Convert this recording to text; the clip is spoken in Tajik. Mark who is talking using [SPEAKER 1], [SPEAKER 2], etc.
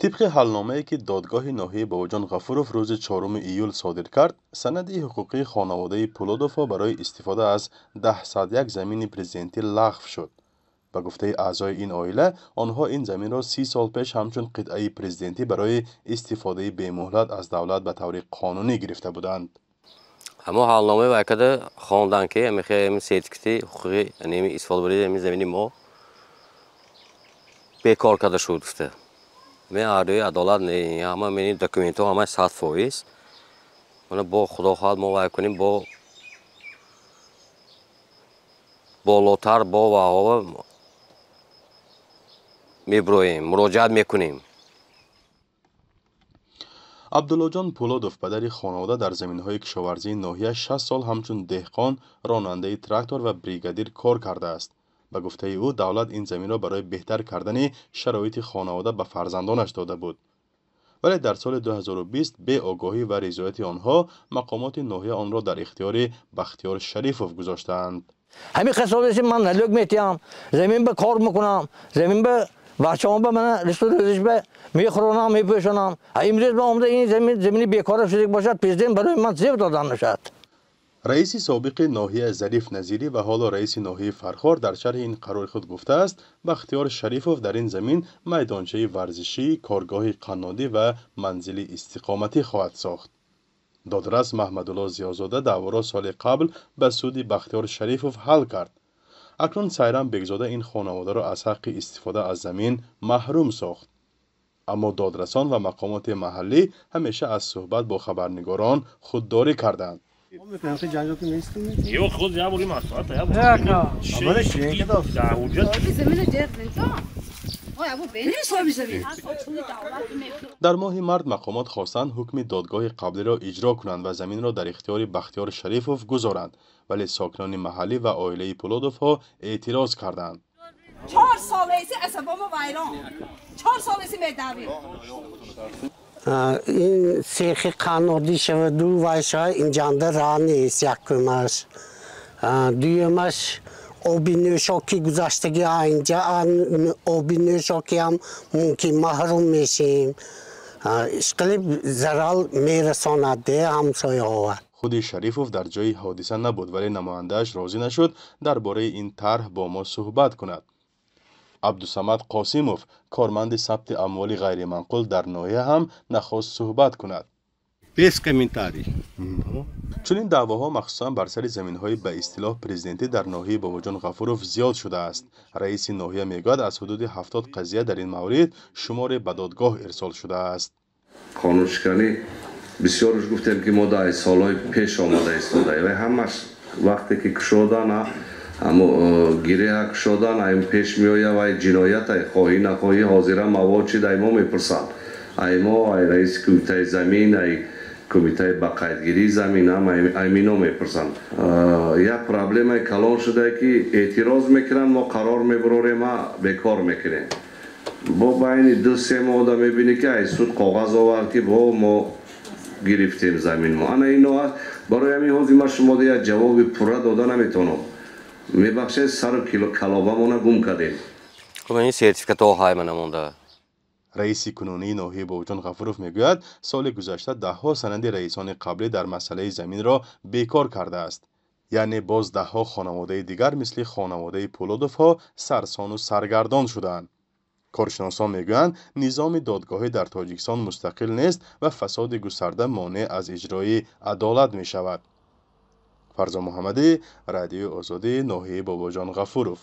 [SPEAKER 1] Тибқи ҳалномае, ки додгоҳи ноҳияи Бобоҷон Ғафуров рӯзи 4 июл содир кард, санади ҳуқуқии хонаводаи Пулодовҳо барои истифода аз 1001 замини президентӣ лағв шуд. Ба гуфтаи аъзои ин оила, онҳо ин заминро 30 сол пеш ҳамчун қитъаи президентӣ барои истифодаи бемуҳлат аз давлат ба таври қонунӣ гирифта буданд.
[SPEAKER 2] Ҳамо ҳалномаи вайкада хондан, ки ами сертификати ҳуқуқи истифодабарии ами замини мо бекор карда шуд, гуфта. Мен арӯи адолат не, ҳама мени документҳо ҳама 100%. Мана бо худо хоҳад мо вай кунем, бо болотар бо ваҳова меброем, муроҷиат мекунем.
[SPEAKER 1] Абдуллоҷон Пулодов, падари хонавода, дар заминҳои кишоварзии ноҳия 60 сол ҳамчун деҳқон, ронандаи трактор ва бригадир кор кардааст. Ба гуфтаи ӯ, давлат ин заминро барои беҳтар кардани шароити хонавода ба фарзандонаш дода буд. Вале дар соли 2020 беогоҳӣ ва ризояти онҳо мақомоти ноҳия онро дар ихтиёри Бахтиёр Шарифов гузоштаанд.
[SPEAKER 3] Ҳамин қасодеси ман налог метиҳам, замин ба кор мекунам, замин ба бачаҳом ба мана ризқу рӯзиш ба мехӯронам, мепӯшонам. Имрӯз ба омада ин замин замини бекора шудик бошад, президент барои ман зеб додан мешавад.
[SPEAKER 1] Раиси собиқи ноҳия Зариф Назирӣ ва ҳоло раиси ноҳияи Фархор дар шарҳи ин қарори худ гуфтааст, Бахтиёр Шарифов дар ин замин майдончаи варзишӣ, коргоҳи қаннодӣ ва манзили истиқоматӣ хоҳад сохт. Додрас Маҳмадулло Зиёзода даъворо соли қабл ба суди Бахтиёр Шарифов ҳал кард. Акнун Сайрам Бегзода ин хонаводаро аз ҳаққи истифода аз замин маҳрум сохт. Аммо додрасон ва мақомоти маҳаллӣ ҳамеша аз суҳбат бо хабарнигорон худдорӣ карданд. Дар моҳи март мақомот хостанд ҳукми додгоҳи қаблиро иҷро кунанд ва заминро дар ихтиёри Бахтиёр Шарифов гузоранд, вале сокинони маҳаллӣ ва оилаи Пулодовҳо эътироз карданд.
[SPEAKER 4] 4 соласи асабомо вайрон, 4 соласи медавем.
[SPEAKER 5] Ин сехи қаннодӣ шаваду вай шава, инҷанда раҳ нест, якумаш. Дуюмаш, оби нӯшокӣ гузаштагӣ инҷа, оби нӯшокиам мумкин маҳрум мешем. Ишқилиб зарал мерасонад де ҳамсояҳова.
[SPEAKER 1] Худи Шарифов дар ҷои ҳодиса набуд, вале намояндааш розӣ нашуд дар бораи ин тарҳ бо мо суҳбат кунад. Абдусамад Қосимов, корманди сабти амволи ғайриманқул дар ноҳия, ҳам нахост суҳбат кунад.
[SPEAKER 6] Без комментарий.
[SPEAKER 1] Чунин даъвоҳо махсусан бар сари заминҳои ба истилоҳ президентӣ дар ноҳияи Бобоҷон Ғафуров зиёд шудааст. Раиси ноҳия мегӯяд, аз ҳудуди 70 қазия дар ин маврид шуморе ба додгоҳ ирсол шудааст.
[SPEAKER 7] Қонуншиканӣ бисёрш гуфтем, ки мо дар солҳои пеш омада истодаем ва ҳамаш вақте ки кушодан, аммо гиреҳа кушодан, ай пеш меояд ва ҷиноят, ай хоҳӣ нахоҳӣ ҳозира мавод чид ай мо мепурсанд. Ай мо, ай раиси кумитаи замин, ай кумитаи ба қайдгирии замин ҳам аймино мепурсанд. Як проблемаи калон шудае, ки эътироз мекунанд, мо қарор мебурорем, бекор мекунем. Бо байни 2-3 моҳда мебинӣ, ки ай суд коғаз овард, ки бо мо гирифтем замин мо. Ана ино аст. Барои ҳамин ҳозир ман шумода як ҷавоби пурра дода наметавонам. Мебахшед, сару калобамона гум кардем.
[SPEAKER 2] Ин сертификатҳо ҳай мана монда.
[SPEAKER 1] Раиси кунунии ноҳияи Бобоҷон Ғафуров мегӯяд, соли гузашта даҳҳо санади раисони қаблӣ дар масъалаи заминро бекор кардааст. Яъне боз даҳҳо хонаводаи дигар мисли хонаводаи Пулодовҳо сарсону саргардон шудаанд. Коршиносон мегӯянд, низоми додгоҳӣ дар Тоҷикистон мустақил нест ва фасоди густарда монеъ аз иҷрои адолат мешавад. Фарзон Муҳаммадӣ, Радиои Озодӣ, ноҳияи Бобоҷон Ғафуров.